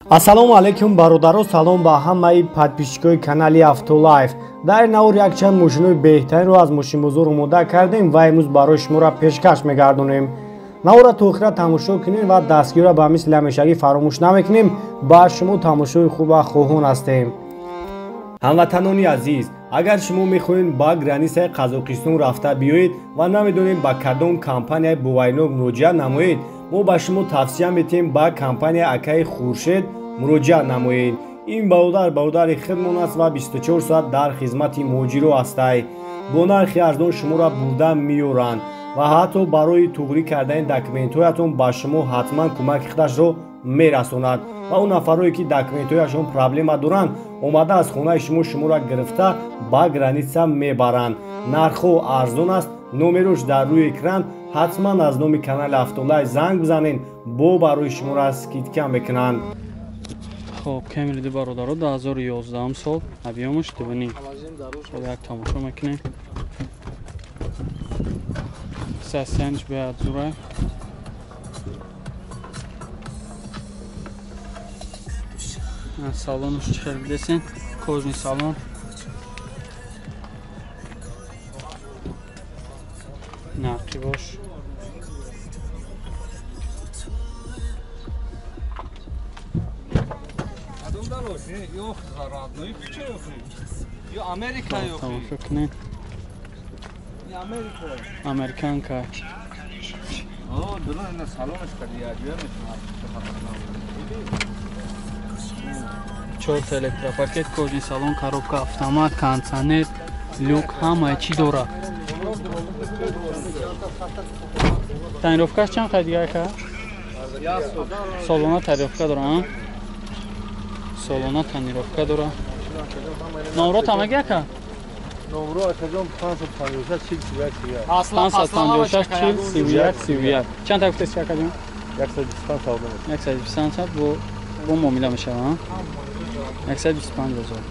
Ассалому алайкум бародаро, салом ба ҳамаи подписчикои канали Автолайф. Дар ин навор якчанд мошинои беҳтаринро аз мошинбозор омода кардем ва имрӯз барои шуморо пешкаш мегардонем. Наворро то охира тамошо кунем ва дастгириро ба мисли ҳамешагӣ фаромӯш намекунем. Ба шумо тамошои хуба хоҳон ҳастем. Ҳамватанони азиз, агар шумо мехоҳед ба границаи Қазоқистон рафта биёед ва намедонед ба кадом компанияи боваринок муроҷиат намоед, мо ба шумо тавсия метиҳем ба компанияи акаи Хуршед муроҷиат намоед. Ин бародар бародари худмон аст ва 24 соат дар хизмати муҳоҷиро ҳастай. Бо нархи арзон шуморо бурда меоранд ва ҳатто барои туғрӣ кардани документҳоятон ба шумо ҳатман кӯмаки худашро мерасонад ва он нафарое ки документҳояшон проблема доранд, омада аз хонаи шумо шуморо гирифта ба граница мебаранд. Нархҳо арзон аст, номерош дар рӯи экран. Ҳатман аз номи канали Автолайф занг бизанед, бо барои шуморо скидка мекунанд. Хоб, Камри ду бародаро 2011 сол, объёмаш 2.5. Хоб, як тамошо мекунем. Сасянч бояд зурай. Салонуш чӣ хел бидесен? Кожный салон. Нақибош. Тамошо кунед. Американка. Чорта электропакет, кожный салон, коробка, автомат, кондиционер, люк, ҳамаи чӣ дорад. Тонировкаш чанд қай дига ака? Солона тонировка дора, солона тонировка дора. Номро тамаги ака? Номро акаҷон 556 41 556 41 31. Чанд та гуфтест акаҷон? 125 савдо. 125 бо муомила мешавад, 125 ҳазор.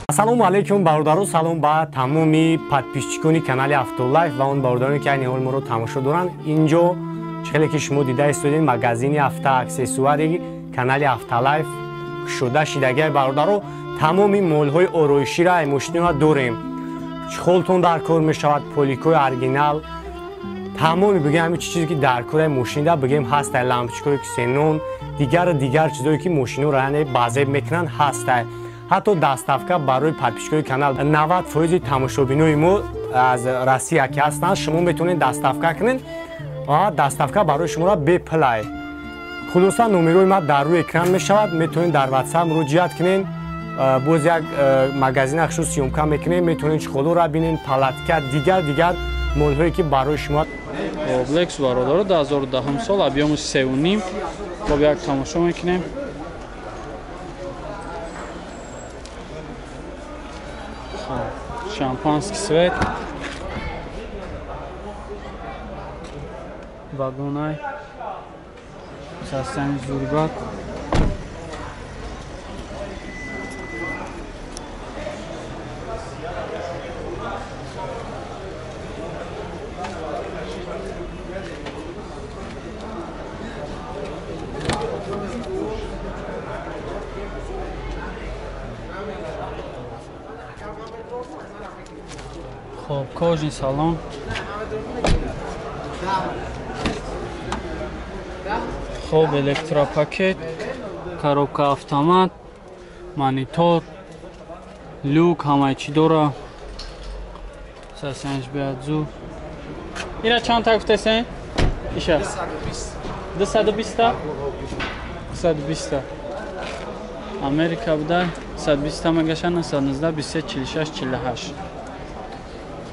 Ассалому алайкум бародаро, салом ба тамоми подписчикони канали Автолайф ва он бародароне ки айни ҳол моро тамошо доранд. Инҷо чӣ хеле ки шумо дида истодед, магазини автоаксессуари канали Автолайф кушода шидагиай бародаро. Тамоми молҳои ороиширо ай мошинро дорем. Чхолтон дар кор мешавад, поликои оригинал, тамоми бигем ҳамин чизе ки дар кори мошинда бигем ҳастай, лампочкаҳои ксенон, дигару дигар чизое ки мошинро яъне базеб мекунанд ҳастай. Ҳатто доставка барои подписчикои канал 90% тамошобинои мо аз Россия ки ҳастанд, шумо метавонед доставка кунед ва доставка барои шуморо бепулай. Хулоса номерои ма дар рӯи экран мешавад, метавонед дар WhatsApp муроҷиат кунед. Боз як магазин ахшу съёмка мекунем, метавонед чхолоро бинед, палатка, дигар дигар молҳое ки барои шумо. Лексус бародаро 2010 сол, объёмаш 3.5. Хоб, як тамошо мекунем. Шампанский свет, вагонай, састани зурбат. Хоб, кожный салон. Хоб, электропакет, коробка, автомат, монитор, люк, ҳамаи чӣ дора. Сасянч биядзу. Ира чанд та гуфтесен? Иша? 220 та? 220 та. Америка буда 120 та мегаша, 919 23 46 48.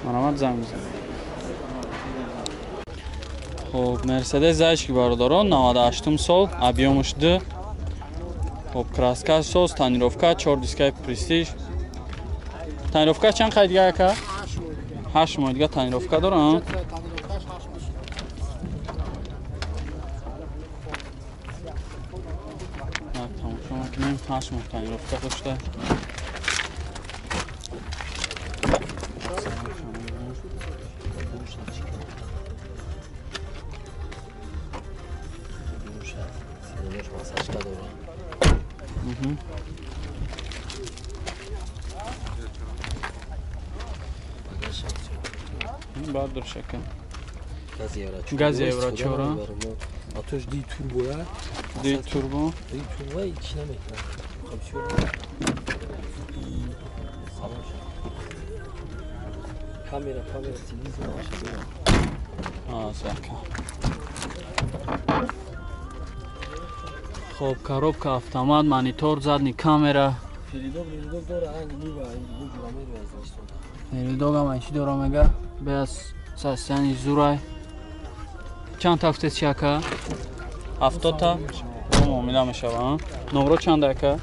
Марамат занг бизанед. Хоб, Мерседес зайчики бародарон 98 сол, объёмаш 2. Хоб, краска соз, тонировка, 4 дискаи престиж. Тонировка чанд қай дига ака? 8 моҳ дига тонировка дора. Тамошо мекунем, 8 моҳ тонировка дошта. Бардор шака. Газ евро 4. Атош ди турбо я. Ди турбо. Ди турбо ҳеч намекунад. Камера, камера, телевизор А, сака. Хоб, коробка, автомат, монитор, задний камера. Передок дора, ранги нива, передок ам чи дора мега? Без состояние зурай. Чанд та гуфтед чи ака? 70 та? Муомила мешава. Номро чанд ака?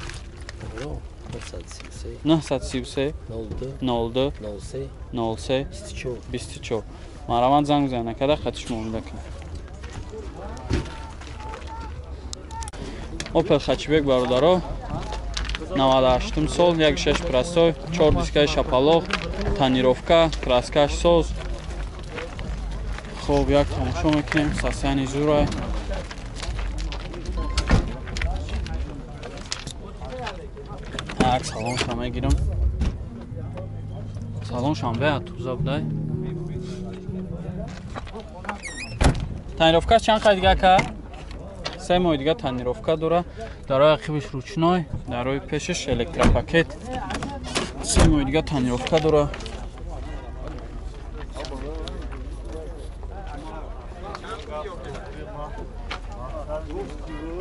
933 02 03 24. Марамат занг бизанед акада хатиш муомила кунед. Опел Хачибек бародаро 98 сол, 1.6 простой, 4 дискаи шапалоқ, тонировка, краскаш соз. Хоб, як тамошо мекунем, состояние зурай. Як салонша мегирам. Салоншам беҳад тоза будай. Тонировка чанд қай дига ака? 3 моҳи дига тонировка дора. Дарои ақибиш ручной, дарои пешиш электропакет. 3 моҳи дига тонировка дора.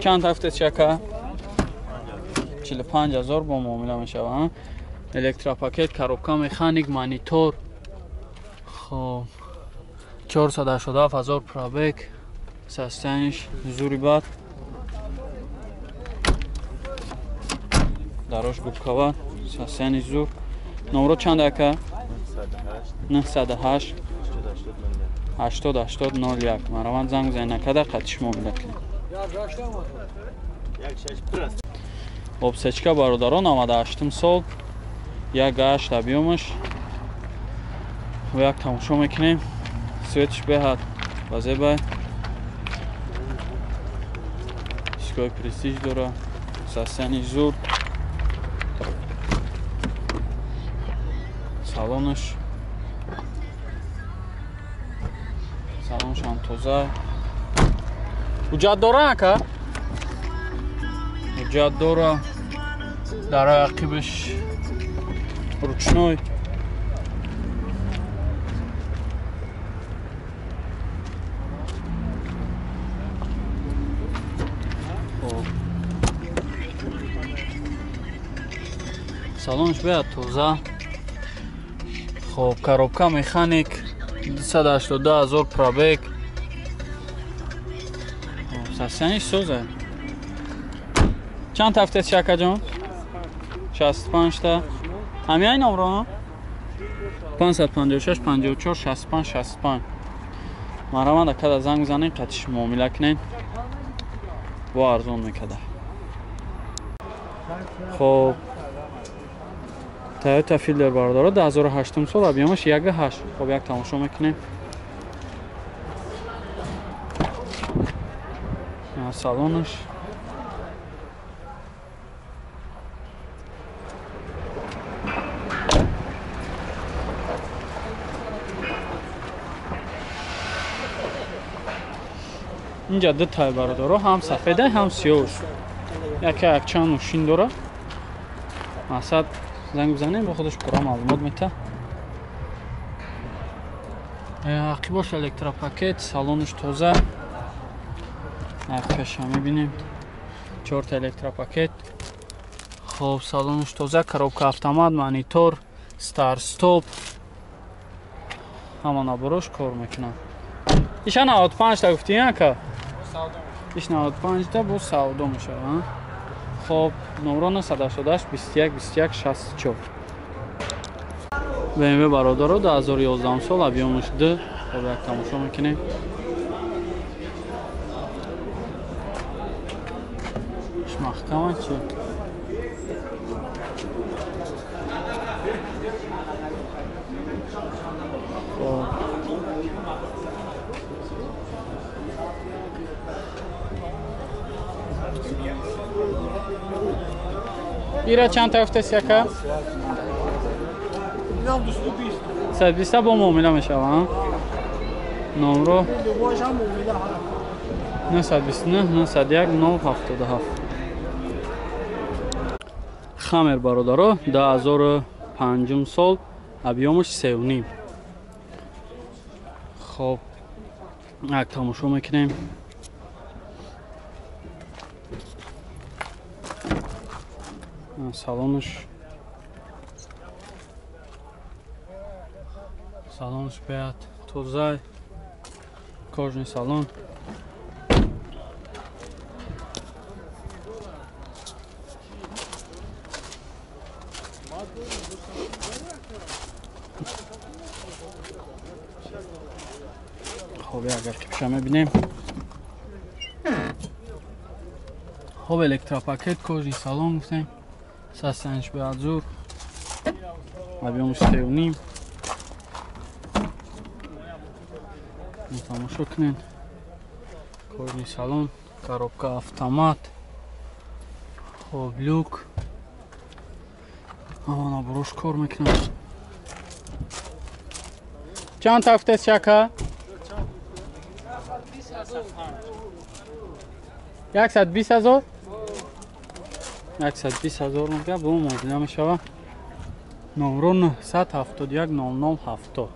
Чанд ҳафтаст ака? 45,000 бо муомила мешава. Электропакет, коробка, механик, монитор. Хоб, 487,000 пробег. Состояниш зури бад. Дарош губкава, состояние зур. Номро чанд ака? 908 80 80 01. Мараванд занг бизанед акада қатиш муомила кунед. Обсечка бародаро 98 сол, 1.8 объёмаш. Як тамошо мекунем. Светиш беҳад вазебай. Дискои престиж дора. Состояние зур. Салонаш. Салонаш ҳам тоза. Ҳуҷҷат дора ака? Ҳуҷҷат дора. Дарои ақибаш ручной. Салонаш беҳад тоза. Хоб, коробка, механик, 282,000 пробег. Состояние соза. Чанд ҳафтаст акаҷон? 65 та. Ҳамяи номро? 556 54 65 65. Марамад акада занг бизанед, қатиш муомила кунед. Бо арзон мекада. Хоб, Toyota Fielder бародаро 2008 сол, объёмаш 1.8. Хоб, як тамошо мекунем. Салонаш. Инҷа ду тай бародаро, ҳам сафеда, ҳам сиёҳ. Яке якчанд мошин дора. Мақсад занг бизанем, бо худаш пурра маълумот мета. Ақибош электропакет, салонаш тоза. Пеша мебинем. 4 та электропакет. Хоб, салонаш тоза, коробка автомат, монитор, старт стоп. Ҳама наборош кор мекунад. Иша 95 та гуфтӣ ака? Иш 95 та бо савдо мешава. Хоб, номро 988 21 21 64. BMW бародаро 2011 сол, объёмаш 2. Хоб, як тамошо мекунем. Иш маҳкама чи? Хоб, Ира чанд та гуфтест яка? 120 бо муомила мешава. Номро 929 901 077. Хамер бародаро 2005 сол, объёмаш 3.5. Хоб, як тамошо мекунем. Салонаш беяд тозай, кожный салон. Хоб, агар кипша мебинем. Хоб, электропакет, кожный салон гуфтем. Сасанш беадзур. Объёмаш 3.5. Тамошо кунед. Кожный салон, коробка автомат. Хоб, люк. Ана буруш кор мекунад. Чанд та гуфтест яка? 120 ҳазор? 120 ҳазор мега бо муомила мешава. Номро 971 00 70.